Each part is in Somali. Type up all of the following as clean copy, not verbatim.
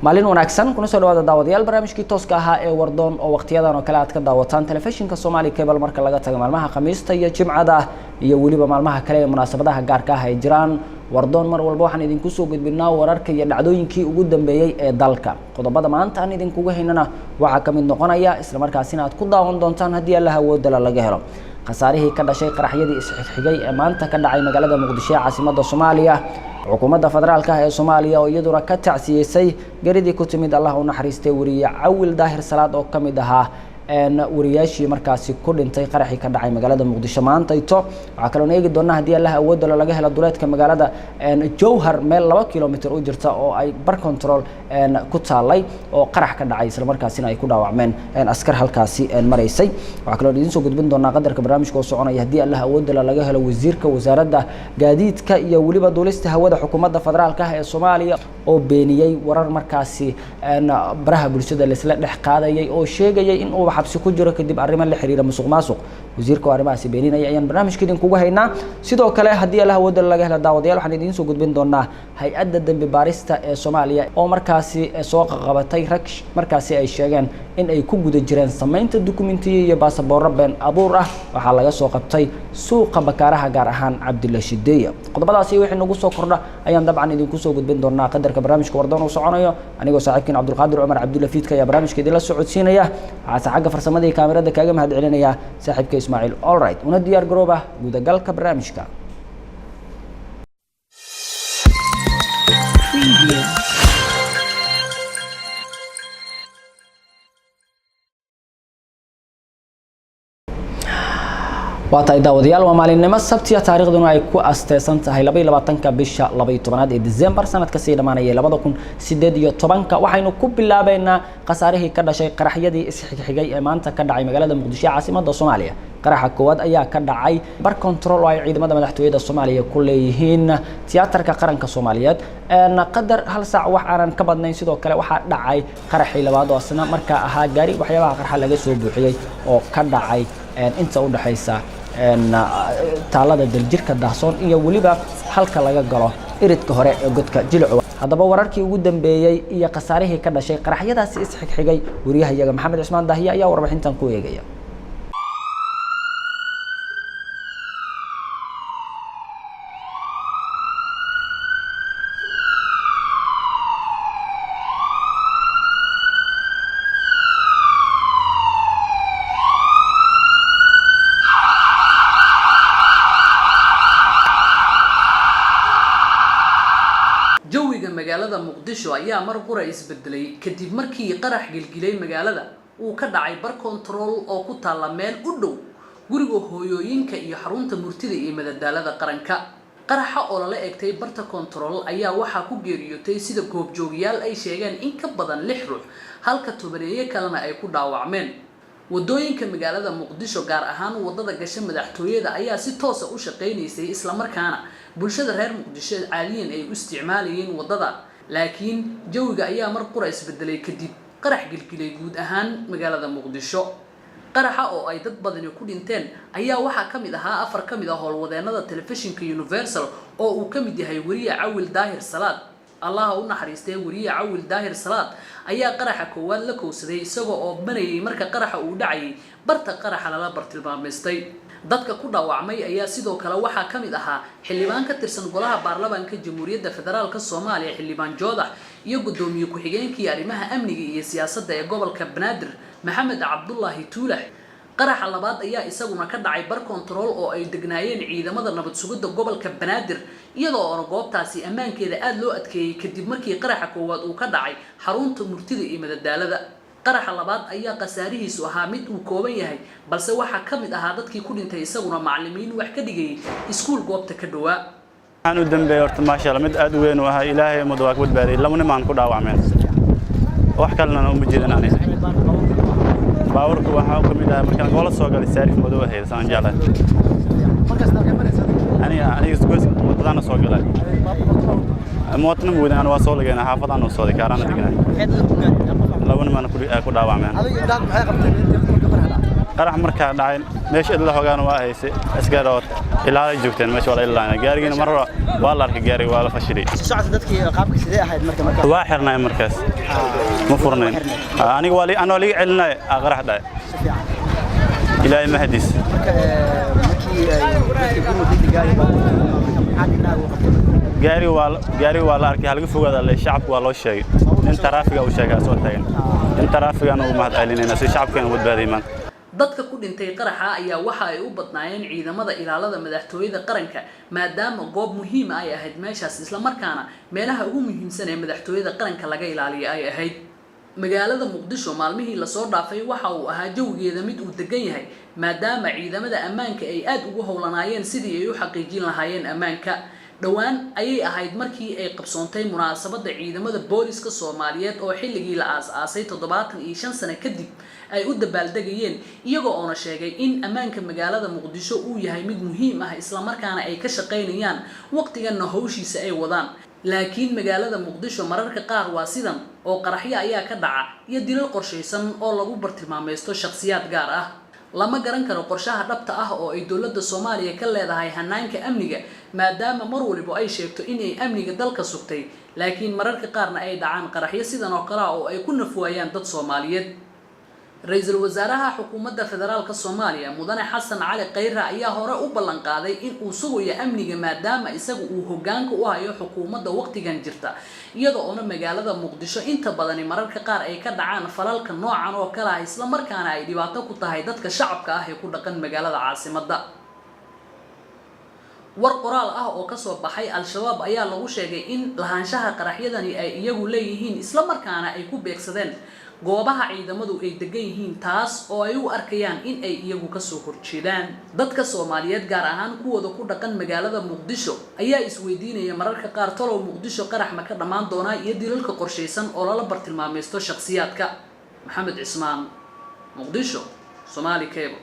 Maalin wanaagsan, kuna soo dhawaada daawadayaal barnaamijkii tooska ahaa ee Wardoon oo waqtiyadan oo kale aad ka daawataan telefishinka Somali Cable marka laga tago maalmaha Khamiista iyo Jimcada iyo weliba maalmaha kale ee munaasabadaha gaarka ah ay jiraan. Wardoon mar walba waxaan idinku soo gudbinaa wararka iyo dhacdooyinkii ugu dambeeyey ee dalka. Qodobada maanta aan idinkugu haynana waxaa ka mid noqonaya, islamarkaasina aad ku daawan doontaan haddii Allaha awoodala laga helo, khasaarihii ka dhashay qaraxyadii isxigxigay ee maanta ka dhacay magaalada Muqdisho ee caasimadda Soomaaliya, xukuumadda federaalka ah ee Soomaaliya oo iyaduna ka tacsiyeysay geridii ku timid, Allah u naxariistay, weriye Cawil Daahir Salaad oo ka mid ahaa wariyaashii markaasi ku dhintay qaraxii ka dhacay magaalada Muqdisho maantayto. Waxaa kaloon eegi doonaa haddii Allaha awoodalo laga helo duleedka magaalada Jowhar meel 2 kilomitr u jirta oo ay bar control ku taalay oo qarax ka dhacay, islamarkaasina ay ku dhaawacmeen askar halkaasi maraysay. Waxaa kaloon idiin soo gudbin doonaa qadarka barnaamijka oo soconaya haddii Allaha awoodala laga helo wasiirka wasaaradda gaadiidka iyo weliba duulista hawada xukuumadda federaalka ah ee Soomaaliya oo beeniyey warar markaasi baraha bulshada laisla dhex qaadayay oo sheegayay in uu xabsi ku jiro kadib arrimo la xiriira musuq maasuq. Wasiirka oo arrimahaasi beeninaya ayaan barnaamijka idinkugu haynaa. Sidoo kale haddii Allah awoodda laga helo daawadayaal, waxaan idiin soo gudbin doonaa hay-adda dembi baarista ee Soomaaliya oo markaasi soo qaqabatay rag markaasi ay sheegeen in ay ku guda jireen samaynta dukumentiyo iyo baasaboorro been abuur ah. Waxaa laga soo qabtay suuqa Bakaaraha, gaar ahaan Cabdilla Shideeya. Qodobadaasi wixii nagu soo kordha ayaan dabcan idinku soo gudbin doonaa qadarka barnaamijka Wardoon uu soconayo. Anigoo saaxiibkiin Cabdulqaadir Cumar Cabdulla Fiidka ayaa barnaamijka idinla socodsiinaya. Waxaase xagga farsamada iyo kaamirada kaaga mahad celinaya saaxiibka Ismaaciil. Allright, una diyaar garooba gudagalka barnaamijka. Preview. Waa tahay daawadayaal, waa maalinimo Sabtiya, taariikhduna ay ku asteysan tahay 22-ka bisha 12aad ee December, sanadka sii dhamaanayay 2018-ka. Waxaynu ku bilaabeynaa khasaarihii ka dhashay qaraxyadii isxigxigay ee maanta ka dhacay magaalada Muqdisho ee caasimadda Soomaaliya. Qaraxa koowaad ayaa ka dhacay bar control oo ay ciidamada madaxtooyada Soomaaliya ku leeyihiin Tiyaatarka Qaranka Soomaaliyeed qadar hal saac wax aanan ka badnayn. Sidoo kale waxaa dhacay qaraxii labaad oo asna markaa ahaa gaari waxyaabaha qarxa laga soo buuxiyey oo ka dhacay inta u dhexaysa taalada Daljirka Daahsoon iyo weliba halka laga galo iridka hore ee godka Jilicu. Haddaba wararkii ugu dambeeyey iyo khasaarihii ka dhashay qaraxyadaasi isxigxigay, wariyahayaga Maxamed Cismaan Daahiye ayaa warbixintan ku eegaya. Jawiga magaalada Muqdisho ayaa mar qura isbedelay kadib markii qarax gilgilay magaalada uu ka dhacay bar kontarool oo ku taalla meel u dhow guriga hooyooyinka iyo xarunta murtida iyo madadaalada qaranka. Qaraxa oo lala eegtay barta kontarool ayaa waxaa ku geeriyootay, sida goobjoogyaal ay sheegeen, in ka badan lix ruux, halka tobaneeye kalena ay ku dhaawacmeen. Wadooyinka magaalada Muqdisho, gaar ahaan wadada gasha madaxtooyada, ayaa si toosa u shaqaynaysay, islamarkaana bulshada reer Muqdisho caadiyan ay u isticmaalayeen wadada, laakiin jawiga ayaa mar qura isbedelay kadib qarax gilgilay guud ahaan magaalada Muqdisho. Qaraxa oo ay dad badani ku dhinteen ayaa waxaa ka mid ahaa afar ka mid ah howlwadeenada telefishinka Universal oo uu ka mid yahay weriye Cawil Daahir Salaad. Allaha u naxariistay, weriye Cawil Daahir Salaad ayaa qaraxa koowaad la kowsaday isagoo oo banayay marka qaraxa uu dhacayay barta qaraxa lala bartilmaamaystay. Dadka ku dhaawacmay ayaa sidoo kale waxaa ka mid ahaa xildhibaan ka tirsan golaha baarlamaanka Jamhuuriyadda Federaalka Soomaaliya, xildhibaan Joodax, iyo guddoomiye ku-xigeenkii arrimaha amniga iyo siyaasadda ee gobolka Banaadir, Maxamed Cabdulaahi Tuulax. Qaraxa labaad ayaa isaguna ka dhacay bar kontarool oo ay degnaayeen ciidamada nabad sugidda gobolka Banaadir, iyadoo oona goobtaasi ammaankeeda aada loo adkeeyey kadib markii qaraxa koowaad uu ka dhacay xarunta murtida iyo madadaalada. Qaraxa labaad ayaa khasaarihiisu ahaa mid uu kooban yahay, balse waxaa ka mid ahaa dadkii ku dhintay isaguna macallimiin wax ka dhigayay iskuul goobta ka dhowaa. Waxaan u dambeeyay horta, maasha Allah, mid aad u weyn u ahaa. Ilaahay ummadda waa ka badbaadiyay. Laba nin baan ku dhaawacmeen, wax kalena uma jeedin. Aniga baabuurka waxaa ka mid ahaa markaan goola soo galay, saarif madow ahayd saan jeclahay. Aniga isgoys wadadaana soo galay, mootna moodan. Aniga waa soo lagayna, xaafadaan u sooday, Kaaraana degnay. Laba nin baana ku dhaawacmeen. Qarax markaa dhacay, meesha idla hogaan waa haysay askar oo ilaalay joogteen meesha, waa la ilaalinay. Gaarigiina mar hore waa la arkay, gaariga waa la fashilay. Socodka dadkii qaabka sidee ahayd marka? Waa xirnay markaas, ma furnayn. Aniga waa anoo liga celinay aa qarax dhacay. Si fiican. Ilaahay mahadiis. Marka markii ay dadkii gurmud degdega ay maxaa indhaha u qabtay? Gaariga waa la arkay, halaga fogaada le, shacabku waa loo sheegay, in taraafiga uu sheegay soo taagan, in taraafigan ugu mahad celinayna si shacabkeena u badbaadiyay maanta. Dadka ku dhintay qaraxa ayaa waxa ay u badnaayeen ciidamada ilaalada madaxtooyada qaranka, maadaama goob muhiim ay ahayd meeshaas, islamarkaana meelaha ugu muhiimsan ee madaxtooyada qaranka laga ilaaliya ay ahayd. Magaalada Muqdisho maalmihii lasoo dhaafay waxa uu ahaa jawigeeda mid uu degan yahay, maadaama ciidamada ammaanka ay aada ugu howlanaayeen sidii ay u xaqiijin lahaayeen ammaanka. Dhowaan ayay ahayd markii ay qabsoontay munaasabadda ciidamada booliska Soomaaliyeed oo xilligii la aas-aasay 75 sano kadib ay u dabaaldegayeen, iyagoo oona sheegay in ammaanka magaalada Muqdisho uu yahay mid muhiim ah, islamarkaana ay ka shaqaynayaan, waqtiganna howshiisa ay wadaan. Laakiin magaalada Muqdisho mararka qaar waa sidan oo qaraxyo ayaa ka dhaca iyo dilal qorshaysan oo lagu bartilmaamaysto shakhsiyaad gaar ah. Lama garan karo qorshaha dhabta ah oo ay dowladda Soomaaliya ka leedahay hanaanka amniga, maadaama mar waliba ay sheegto inay amniga dalka sugtay, laakiin mararka qaarna ay dhacaan qaraxyo sidan oo kale ah oo ay ku nafwaayaan dad Soomaaliyeed. Ra-iisul wasaaraha xukuumadda federaalka Soomaaliya, Mudane Xasan Cali Khayre, ayaa hore u ballan qaaday in uu sugayo amniga, maadaama isaga uu hoggaanka u hayo xukuumadda waqtigan jirta, iyada oona magaalada Muqdisho inta badani mararka qaar ay ka dhacaan falalka noocan oo kale ah, islamarkaana ay dhibaato ku tahay dadka shacabka ah ee ku dhaqan magaalada caasimadda. War qoraal ah oo kasoo baxay Al-Shabaab ayaa lagu sheegay in lahaanshaha qaraxyadani ay iyagu leeyihiin, islamarkaana ay ku beegsadeen goobaha ciidamadu ay degan yihiin, taas oo ay u arkayaan in ay iyagu kasoo horjeedaan. Dadka Soomaaliyeed, gaar ahaan kuwooda ku dhaqan magaalada Muqdisho, ayaa isweydiinaya mararka qaar: talow Muqdisho qarax ma ka dhammaan doonaa iyo dilalka qorshaysan oo lala bartilmaamaysto shakhsiyaadka? Maxamed Cismaan, Muqdisho, Somali Cable.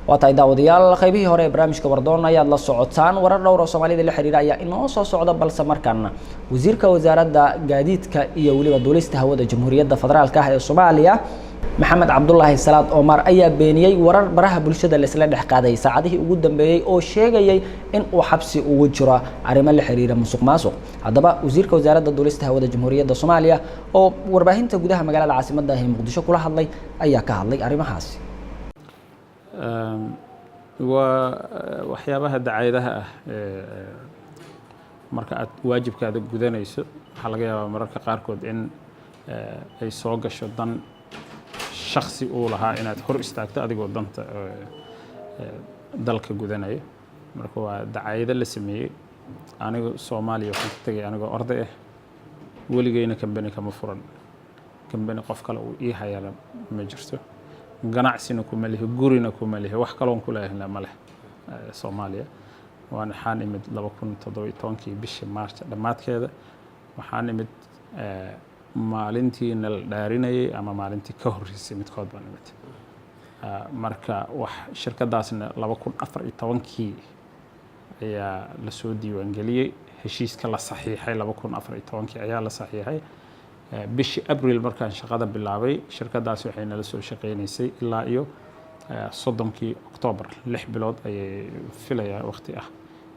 Waa tahay daawadayaal, qaybihii hore ee barnaamijka Wardoon ayaad la socotaan. Warar dhowr oo Soomaalida la xiriira ayaa inoo soo socda, balse markaana wasiirka wasaaradda gaadiidka iyo weliba duulista hawada Jamhuuriyadda Federaalka ah ee Soomaaliya, Maxamed Cabdulaahi Salaad Omar, ayaa beeniyey warar baraha bulshada laisla dhex qaaday saacadihii ugu dambeeyey oo sheegayay in uu xabsi ugu jiro arrimo la xiriira musuq maasuq. Haddaba wasiirka wasaaradda duulista hawada Jamhuuriyadda Soomaaliya oo warbaahinta gudaha magaalada caasimadda ah ee Muqdisho kula hadlay ayaa ka hadlay arrimahaasi. Waa waxyaabaha dacayadaha ah. Marka aad waajibkaada gudanayso, waxaa laga yaabaa mararka qaarkood in ay soo gasho dan shaksi uu lahaa inaad hor istaagto adigoo danta dalka gudanayo. Marka waa dacayado la sameeyey. Anigu Soomaaliya waxaan ka tegay anigoo arday ah. Weligeyna kambani kama furan, kambani qof kale uu ii hayana ma jirto, ganacsina kuma lihi, gurina kuma lihi, wax kaloon ku leehna ma leh Soomaaliya. Waxaan imid 2017-kii bishii Maarch dhammaadkeeda. Waxaan imid maalintii nala dhaarinayay ama maalintii ka horreysay midkood baan imid. Marka wax shirkadaasna 2014-kii ayaa lasoo diiwaangeliyey. Heshiiska la saxiixay 2014-kii ayaa la saxiixay. Bishii Abril markaan shaqada bilaabay, shirkadaasi waxay nala soo shaqeynaysay ilaa iyo 30-kii Octoobar. 6 bilood ayay filayaa waqti ah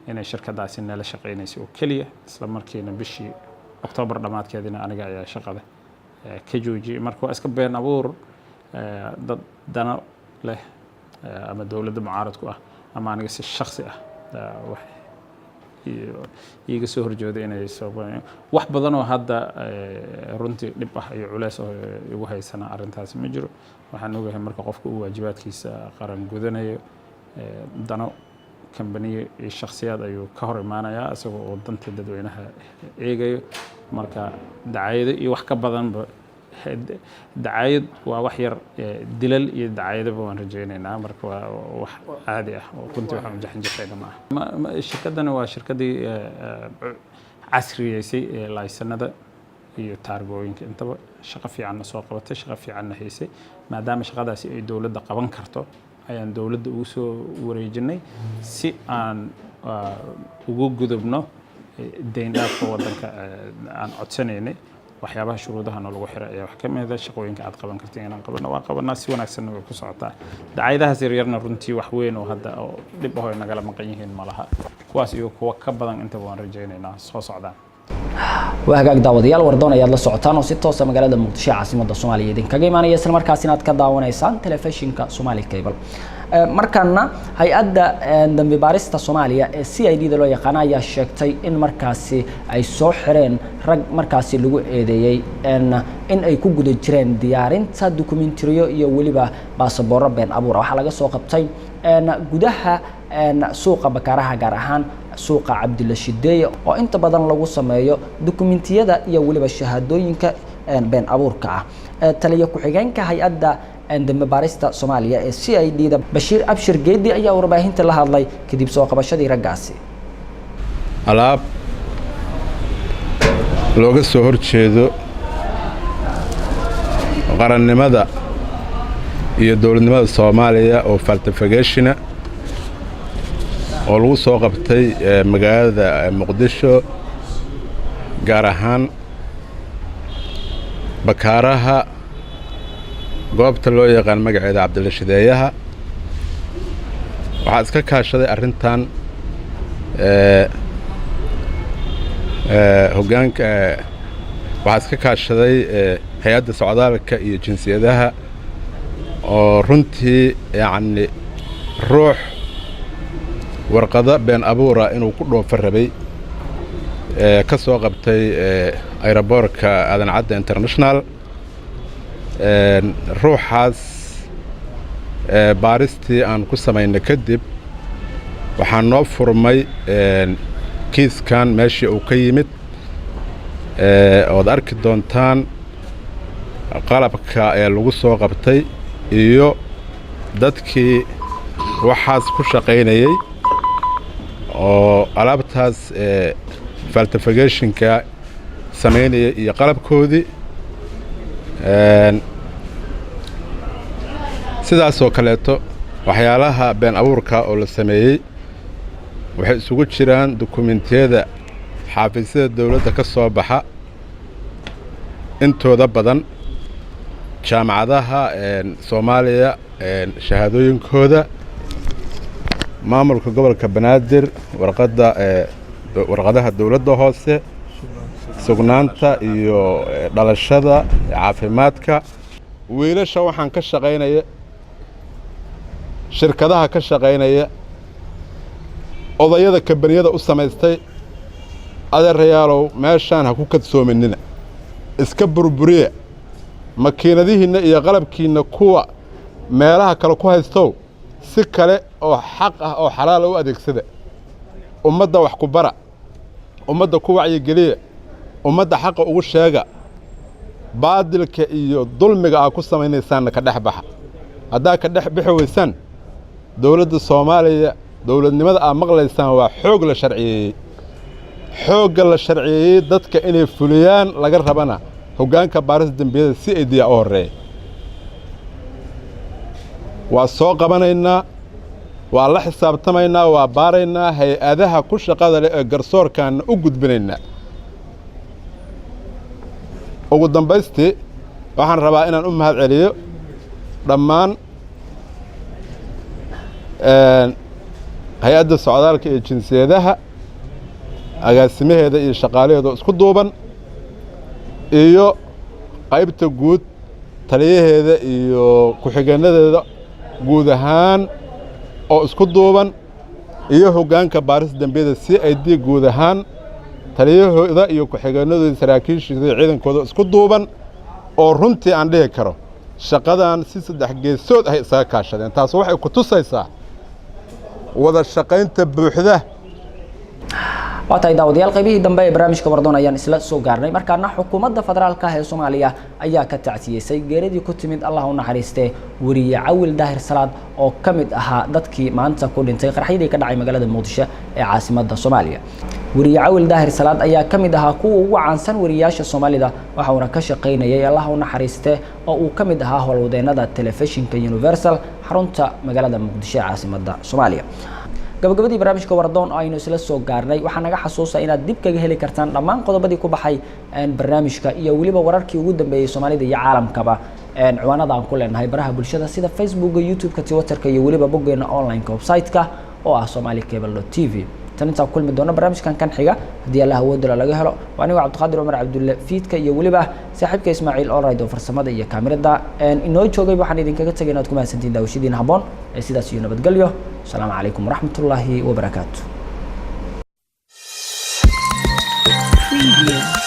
inay shirkadaasi nala shaqeynaysay oo keliya. Isla markiina bishii Octoobar dhammaadkeedina aniga ayaa shaqada ka joojiyey. Marka waa iska been abuur dad dano leh ama dowladda mucaarad ku ah ama aniga si shaksi ah wax iiga soo horjooda inay soo wax badan oo hadda runtii dhib ah iyo culeys oo igu haysana arrintaasi ma jiro. Waxaan ogahay marka qofka uu waajibaadkiisa qaran gudanayo, dano kambaniyo iyo shakhsiyaad ayuu ka hor imaanayaa isagoo oo danta dadweynaha eegayo. Marka dacayado iyo wax ka badanba, dacayad waa wax yar, dilal iyo dacayadaba waan rajaynaynaa. Marka waa wax caadi ah oo runtii waxaan ujaxanjaxayna ma aha. Shirkaddani waa shirkaddii casriyeysay ee laysanada iyo taargooyinka intaba. Shaqo fiicanna soo qabatay, shaqo fiicanna haysay. Maadaama shaqadaasi ay dowladda qaban karto, ayaan dowladda ugu soo wareejinay si aan ugu gudubno deyn dhaafka waddanka aan codsanaynay. Waxyaabaha shuruudaha lagu xiray ayaa wax ka mid ah shaqooyinka aad qaban kartiin inaan qabano. Waan qabanaa, si wanaagsanna way ku socotaa. Dacaayadahaas yaryarna runtii wax weyn oo hadda oo dhib ah oo ay nagala maqan yihiin ma laha. Kuwaas iyo kuwa ka badan intaba waan rajaynaynaa soo socdaan. Waa hagaag, daawadayaal, Wardoon ayaad la socotaan oo si toosa magaalada Muqdisho ee caasimadda Soomaaliya idinkaga imaanaya, isla markaasina aad ka daawanaysaan telefishinka Somali Cable. Markaana hay-adda dambi baarista Soomaaliya ee CID da loo yaqaano ayaa sheegtay in markaasi ay soo xireen rag markaasi lagu eedeeyey in ay ku guda jireen diyaarinta dukumentariyo iyo weliba baasaboorro been abuura. Waxaa laga soo qabtay gudaha suuqa Bakaaraha, gaar ahaan suuqa Cabdilla Shideeye, oo inta badan lagu sameeyo dukumentiyada iyo weliba shahaadooyinka been abuurka ah. Taliyo ku-xigeenka hay-adda dambi baarista Soomaaliya ee CID da, Bashiir Abshir Geedi, ayaa warbaahinta la hadlay kadib soo qabashadii raggaasi. Alaab looga soo hor jeedo qarannimada iyo dowladnimada Soomaaliya oo falsification ah oo lagu soo qabtay magaalada Muqdisho, gaar ahaan Bakaaraha, goobta loo yaqaan magaceeda Cabdilla Shideeyaha. Waxaa iska kaashaday arrintan hoggaanka, waxaa iska kaashaday hay-adda socdaalka iyo jinsiyadaha, oo runtii yacni ruux warqado been abuura inuu ku dhoofo rabay ka soo qabtay airport-ka Aadan Cadde International. Ruuxaas baaristii aan ku samaynay kadib, waxaa noo furmay kiiskan meeshii uu ka yimid, ood arki doontaan qalabka ee lagu soo qabtay iyo dadkii waxaas ku shaqaynayey oo alaabtaas falsification-ka samaynayay iyo qalabkoodii. Sidaasoo kaleeto, waxyaalaha been abuurka oo la sameeyey waxay isugu jiraan dukumentiyada xaafiisyada dawladda ka soo baxa intooda badan, jaamacadaha Soomaaliya shahaadooyinkooda, maamulka gobolka Banaadir warqadda, warqadaha dawladda hoose, sugnaanta iyo dhalashada, caafimaadka. Wiilasha waxaan ka shaqaynaya, shirkadaha ka shaqaynaya, odayada kambaniyada u samaystay, adeerayaalow, meeshaan ha ku kadsoominina, iska burburiya makiinadihiinna iyo qalabkiinna. Kuwa meelaha kale ku haystow, si kale oo xaq ah oo xalaala u adeegsada. Ummadda wax ku bara, ummadda ku wacyigeliya, ummadda xaqa ugu sheega. Baadilka iyo dulmiga aa ku samaynaysaanna ka dhex baxa. Haddaa ka dhex bixi weysaan, dowladda Soomaaliya, dowladnimada aad maqlaysaan waa xoog la sharciyeeyey. Xoogga la sharciyeeyey dadka inay fuliyaan laga rabana hoggaanka baarista dembiyada CID u horreeya. Waa soo qabanaynaa, waa la xisaabtamaynaa, waa baaraynaa, hay-adaha ku shaqada leh ee garsoorkaanna u gudbinaynaa. Ugu dambaystii, waxaan rabaa inaan u mahad celiyo dhammaan hay-adda socdaalka iyo jinsiyadaha, agaasimaheeda iyo shaqaalaheeda oo isku duuban, iyo qaybta guud taliyaheeda iyo ku-xigeenadeeda guud ahaan oo isku duuban, iyo hoggaanka baarista dembiyada CID guud ahaan, taliyahooda iyo ku-xigeenadooda, saraakiishiisa iyo ciidankooda isku duuban, oo runtii aan dhihi karo shaqadan si saddex geesood ahay isaga kaashadeen. Taas waxay ku tusaysaa wada shaqaynta buuxda. Waa tahay, daawadayaal, qaybihii dambe ee barnaamijka Wardoon ayaan isla soo gaarnay. Markaana xukuumadda federaalka ah ee Soomaaliya ayaa ka tacsiyeysay geeridii ku timid, Allah u naxariistee, weriye Cawil Daahir Salaad oo ka mid ahaa dadkii maanta ku dhintay qaraxyadii ka dhacay magaalada Muqdisho ee caasimadda Soomaaliya. Weriye Cawil Daahir Salaad ayaa ka mid ahaa kuwa ugu caansan weriyaasha Soomaalida, waxa uuna ka shaqaynayay, Allah u naxariiste, oo uu ka mid ahaa howlwadeenada telefishinka Universal xarunta magaalada Muqdisho ee caasimadda Soomaaliya. Gabagabadii barnaamijka Wardoon oo aynu isla soo gaarnay, waxaa naga xasuusa inaad dib kaga heli kartaan dhammaan qodobadii ku baxay barnaamijka iyo weliba wararkii ugu dambeeyey Soomaalida iyo caalamkaba ciwaanada aan ku leenahay baraha bulshada sida Facebooka, YouTube-ka, Twitterka iyo weliba boggeena online-ka website-ka oo ah somalicable.tv. Tan intaa ku kulmi doono barnaamijkan kan xiga, haddii Allah awoodala laga helo, waa anigoo Cabdiqaadir Cumar Cabdulle Fiidka iyo weliba saaxiibka Ismaaciil Olrayd oo farsamada iyo kaamirada inoo joogay. Waxaan idinkaga tegay inaad ku mahadsantihiin daawashadiina habboon ee sidaas iyo nabadgelyo. Asalaamu calaykum waraxmatullaahi wabarakaatu. Preview.